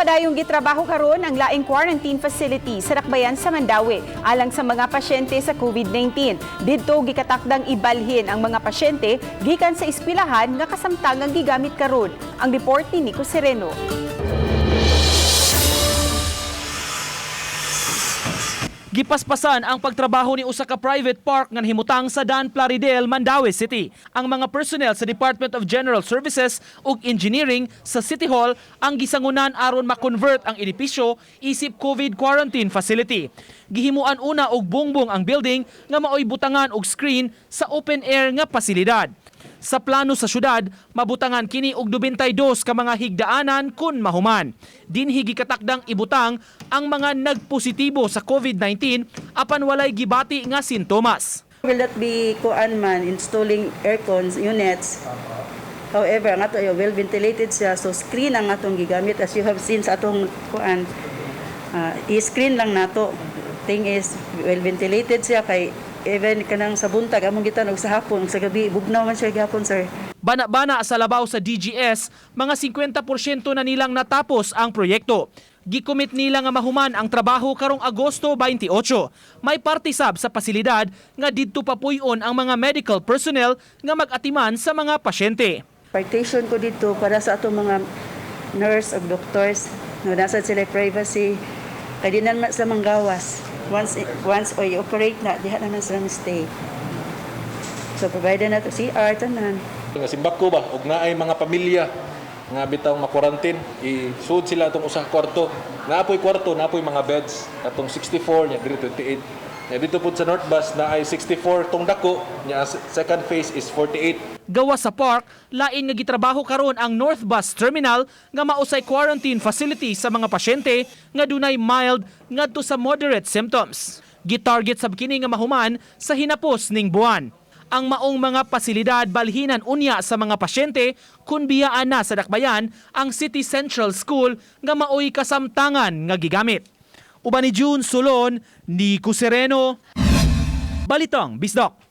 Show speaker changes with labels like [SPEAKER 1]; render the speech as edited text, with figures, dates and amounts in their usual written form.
[SPEAKER 1] Padayong gitrabaho karon ang laing quarantine facility sa Dakbayan sa Mandaue alang sa mga pasyente sa COVID-19. Didto gikatakdang ibalhin ang mga pasyente gikan sa eskwelahan nga kasamtangang gigamit karon. Ang report ni Nico Sereno.
[SPEAKER 2] Gipaspasan ang pagtrabaho ni usa ka private park nga nahimutang sa Dan Plaridel, Mandaue City. Ang mga personnel sa Department of General Services ug Engineering sa City Hall ang gisangunan aron ma-convert ang edipisyo isip COVID quarantine facility. Gihimuan una og bungbong ang building nga maoy butangan og screen sa open air nga pasilidad. Sa plano sa syudad, mabutangan kini og 92 ka mga higdaanan kun mahuman. Dinhi gikatakdang ibutang ang mga nagpositibo sa COVID-19 apan walay gibati nga sintomas.
[SPEAKER 3] Will that be kuan man installing aircons units? However, ang ato ay well ventilated siya, so screen ang atong gigamit, as you have seen sa atong kuan. I-screen lang nato. Thing is well ventilated siya kay even kanang sa buntag among gitan og sa hapon, sa gabi bugnaw man siya gihapon, sir.
[SPEAKER 2] Bana-bana sa labaw sa DGS, mga 50% na nilang natapos ang proyekto. Gikomit nila nga mahuman ang trabaho karong Agosto 28. May parte sab sa pasilidad nga didto papuy-on ang mga medical personnel nga mag-atiman sa mga pasyente.
[SPEAKER 3] Partition ko dito para sa atong mga nurse ug doctors no nasa sila privacy kay di na naman sila manggawas. Once oy operate na diha na man sila stay. So provide na to CR tanan.
[SPEAKER 4] Nga simbako ba og naay mga pamilya nga bitaw ma-quarantine, isud sila atong usa ka kwarto. Naa poy kwarto, naa poy mga beds atong 64 nya diri 28. Nya dito pud sa North Bus naay 64 tong dako nya ang second phase is 48.
[SPEAKER 2] Gawas sa park, lain nga gitrabaho karon ang North Bus Terminal nga mausay quarantine facility sa mga pasyente nga dunay mild ngadto sa moderate symptoms. Gitarget sab kini nga mahuman sa hinapos ning buwan. Ang maong mga pasilidad balhinan unya sa mga pasyente kung biyaan na sa dakbayan ang City Central School nga maoy kasamtangan nga gigamit. Uban ni June Solon, Nico Sereno, Balitang Bisdok.